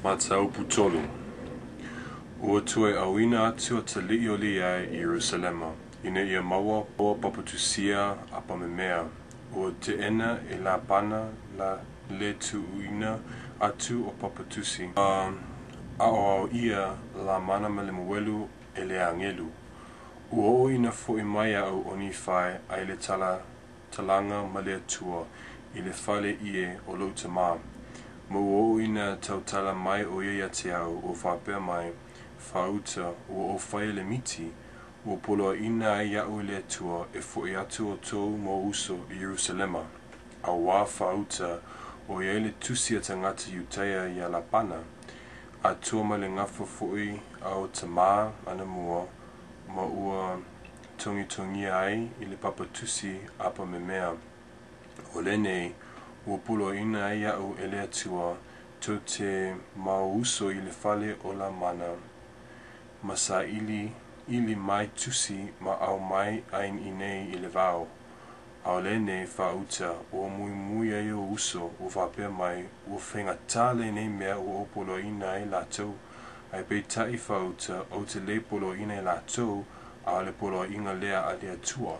Mataupu 3. Ua toe auina atu atalii o Leai i Ierusalema, ina ia maua ua papatusia apamemea. Ua teena e Lapana la le tuuina atu o papatusi. Ua aoao ʻia Lamana ma Lemuelu e le agelu. Ua oo ina foʻi mai au ʻo Nifai ai le talatalaga ma le Atua i le fale ie o lou tamā. Ma ua oo ina tautala mai ʻo ia iā te au, ua faapea mai, Faauta, ua ou faia le miti, ua poloaiina ai iaʻu e le Atua e foʻi atu outou mau uso i Ierusalema. Auā faauta, ʻoiai le tusi a tagata Iutaia iā Lapana, atoa ma le gafa foʻi a o tamā anamua, ma ua togitogia ai i le papa tusi apamemea. O lenei, ua poloaiina ai iaʻu e le Atua, tou te mau uso i le fale o Lamana, ma sailiili mai tusi ma aumai ai iinei i le vao. A o lenei faauta, ua muimui ai ou uso, ua faapea mai, Ua faigata lenei mea ua ou poloaiina ai latou. Ae peitai faauta, ou te le poloaiina i latou, a o le poloaiga lea a le Atua.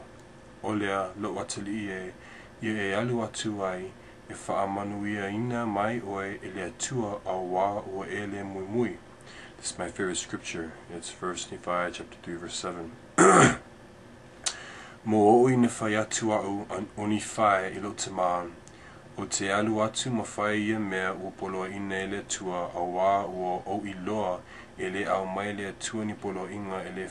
O lea, lou atalii e, ia e alu atu ai, e faamanuiaina mai oe e le Atua auā ua e le muimui. This is my favorite scripture. It's 1 Nephi chapter 3 verse 7. Ma ua oo ina fai atu aʻu ʻo Nifai i lou tamā, Ou te alu atu ma fai ia mea ua poloaiina e le Atua, auā ua ou iloa e le aumai le Atua ni poloaiga e le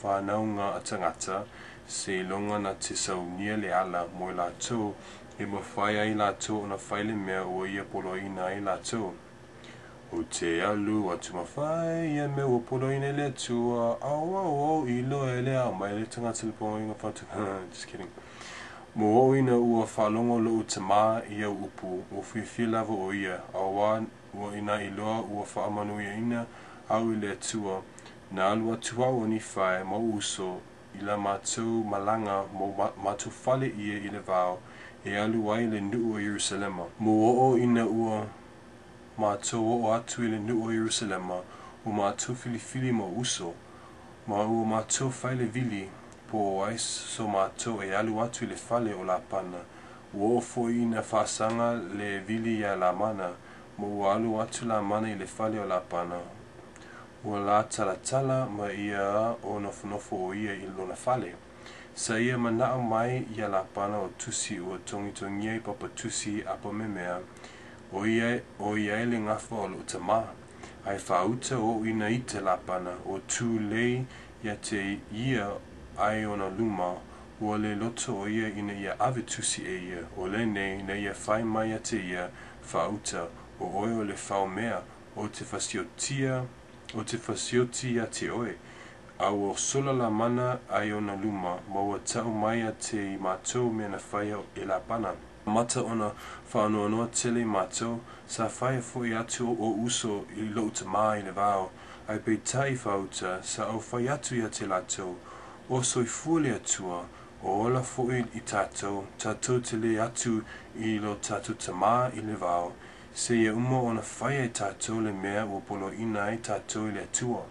whanauga a tagata, seiloga na te saunia le ala mo i latou, e mafai ai latou ona fai le mea ua ia poloaiina ai latou. Ou te alu atu ma fai ia mea ua poloaiina e le Atua, auā ua ou iloa e le aumai le tagata le poloaiga Just kidding. Ma ua oo ina ua faalogo lou tamā i au upu, ua fiafia lava ʻo ia, auā ua na iloa ua faamanuiaina au e le Atua, na alu atu au ʻo Nifai ma ou uso i la matou malaga ma matou fale ie i le vao e alu ai i le nuu o Ierusalema. Ma ua oo ina ua matou oo atu i le nuu o Ierusalema, ua matou filifili ma ou uso, ma ua matou fai le vili, po o ai so matou e alu atu i le fale o Lapana. Ua oo foi ina faasaga le vili iā Lamana, ma ua alu atu Lamana i le fale o Lapana. Ua lātalatala ma ia o nofonofo ʻo ia i lona fale. Sa ia manaʻo mai iā Lapana o tusi ua togitogia i papa tusi apamemea, ʻoiai le gafa o lou tamā. Ae faauta oo ina ite Lapana, ua tulei ia te ia ai ona luma, ua le loto ʻo ia ina ia ave tusi e ia, o lenei, na ia fai mai ia te ia, Faauta, o oe o le fao mea, ou te fasiotia, ou te fasioti ia te oe. A ua sola Lamana ai ona luma, ma ua tau mai ia te i matou mea na faia e Lapana. Amata ona faanoanoa tele i matou, sa faia foʻi atu ou uso i lou tamā i le vao, ae peitai faauta, sa ou fai atu ia te latou, O soifua le Atua, o ola foʻi i tatou, tatou te le atu i lo tatou tamā i le vao, seia uma ona faia e tatou le mea ua poloaiina ai tatou e le Atua.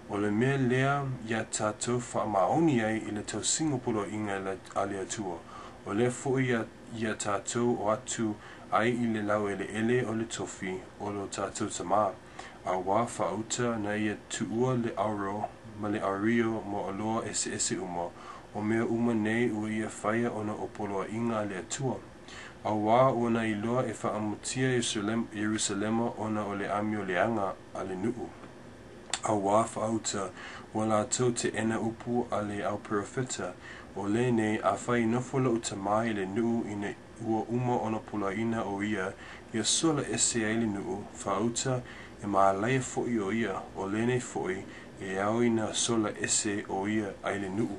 O le mea lea ia tatou faamaoni ai i le tausiga o poloaiga a le Atua, o lea foʻi ia ia tatou o atu ai i le laueleele o le tofi o lo tatou tamā, auā faauta na ia tuua le auro ma le aurio ma oloa eseese uma, o mea uma nei ua ia faia ona o poloaiga a le Atua. Auā ua na iloa e faamutia Ierusalema ona o le amio leaga a le nuu. Auā faauta, ua latou teena upu a le au perofeta, o lenei, afai i nofo lou tamā i le nuu ina ua uma ona poloaiina o ia, ia sola ese ai le nuu, faauta, e maalaia foʻi o ia, o lenei foʻi, e ao ina sola ese o ia ai le nuu.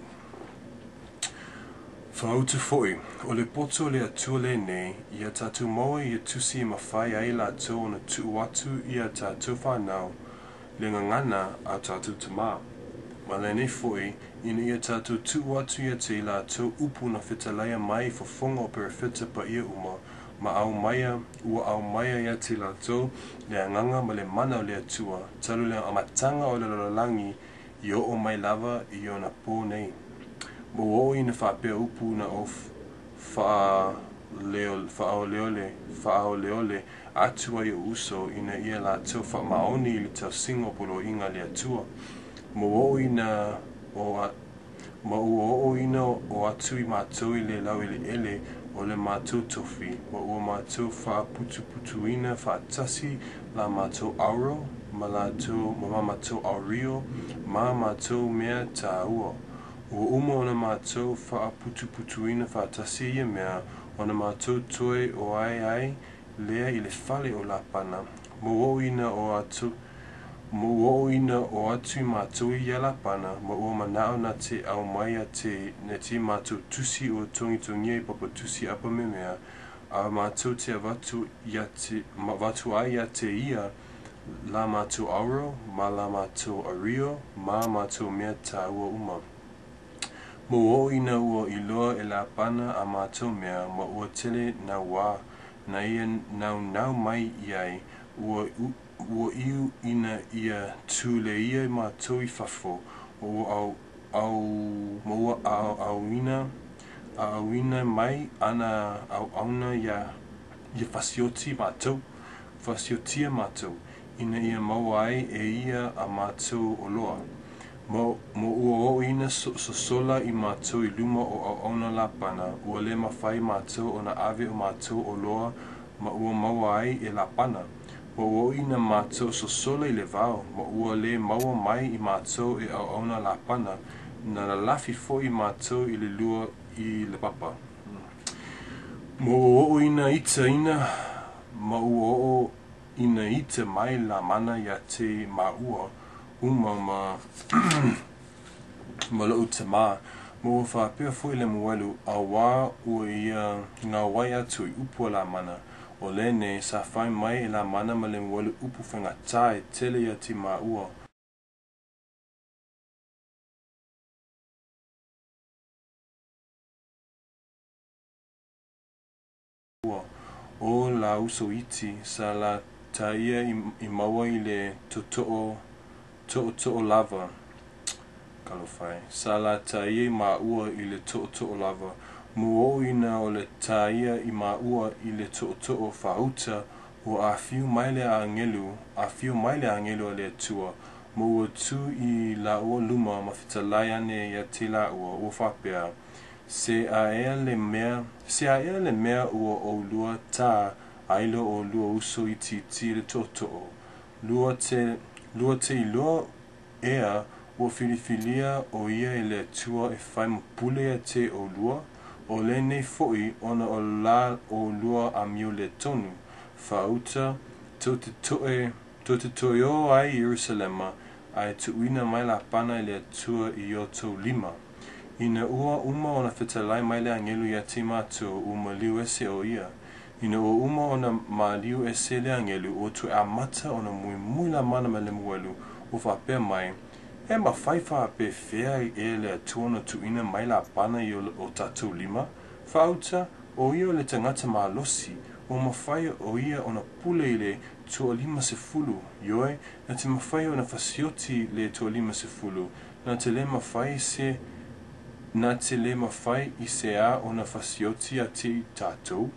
Faauta foʻi, o le poto o le Atua lenei, ia tatou maua ia tusi e mafai ai latou ona tuu atu ia tatou whanau le gagana a tatou tamā. Ma lenei foʻi, ina ia tatou tuu atu ia te i latou upu na fetalaia mai i fofoga o perofeta paia uma, Ma aumaia, ua aumaia ia te latou le Agaga ma le mana o le Atua, talu le amataga o le lalolagi i oo mai lava i ona pō nei. Ma ua oo ina faapea upu na ou faaoleole faaoleole atu ai i ou uso, ina ia latou faamaoni i le tausiga o poloaiga a le Atua. Ma ua oo ina o Ma ua oo ina o atu i matou i le laueleele o le matou tofi, ma ua matou faaputuputuina faatasi la matou auro ma latou ma matou aurio ma matou mea tāua. Ua uma ona matou faaputuputuina faatasi ia mea, ona matou toe o ae ai lea i le fale o Lapana, ma ua oo ina o atu Ma ua oo ina o atu i matou ia Lapana, ma ua manao na te aumai ia te ia te matou tusi ua togitogia i papa tusi apa memea, a matou te avatu ia te ma avatu ai ia te ia la matou auro, ma la matou aurio, ma matou mea tāua uma. Ma ua oo ina ua iloa e Lapana a matou mea, ma ua tele nauā na ia naunau mai i ai, ua ua iu ina ia tuleia i matou i fafo, ma ua au, au, ma ua aoaoina, aoaoina mai ana auauna ia, ia fasioti matou, fasiotia matou, ina ia maua ai e ia a matou oloa. Ma, ma ua oo ina sosola i matou i luma o auauna Lapana, ua le mafai matou ona ave o matou oloa ma ua maua ai e Lapana. Ma ua oo ina matou sosola i le vao, ma ua le maua mai i matou e auauna Lapana, na lalafi foi matou i le lua i le papa. Ma ua oo ina ita ina, ma ua oo ina ita mai Lamana ia te māua uma ma ma loʻu tamā, ma ua faapea foi Lemuelu, auā ua ia gauai atu i upu a Lamana, o lenei sa fai mai e Lamana ma Lemuelu upu faigata e tele ia te māua. O la uso iti, sa la ta ia i maua i le totoo tootoo lava. Talofa e. Sa la ta ia i māua i le tootoo lava. Ma ua oo ina o le ta ia i māua i le tootoo faauta, ua afio mai le agelu, afio mai le agelu a le Atua, ma ua tu i lāua luma ma fetalai ane ia te lāua, ua faapea, Se a ea le mea, se a ea le mea ua ʻolua tā ai lo ʻolua uso itiiti i le tootoo? Lua te, lua te iloa ea ua filifilia ʻo ia e le Atua e fai ma pule ia te ʻolua? ʻO lenei foi ona o la ʻolua amio le tonu, faauta, tou te toe, tou te toe ō ai i Ierusalema, a e tuuina mai Lapana e le Atua i o tou lima. Ina ua uma ona fetalai mai le agelu ia te matou, ua maliu ese ʻo ia. Ina ua uma ona maliu ese le agelu, ua toe amata ona muimui Lamana ma Lemuelu, ua faapea mai, E mafai faapefea e le Atua ona tuuina mai Lapana i o tatou lima? Faauta, ʻo ia o le tagata malosi, ua mafai ʻo ia ona pule i le toa-50, ioe, na te mafai ona fasioti le toa-50, na te le mafai se, na te le mafai i se a ona fasioti ia te i tatou?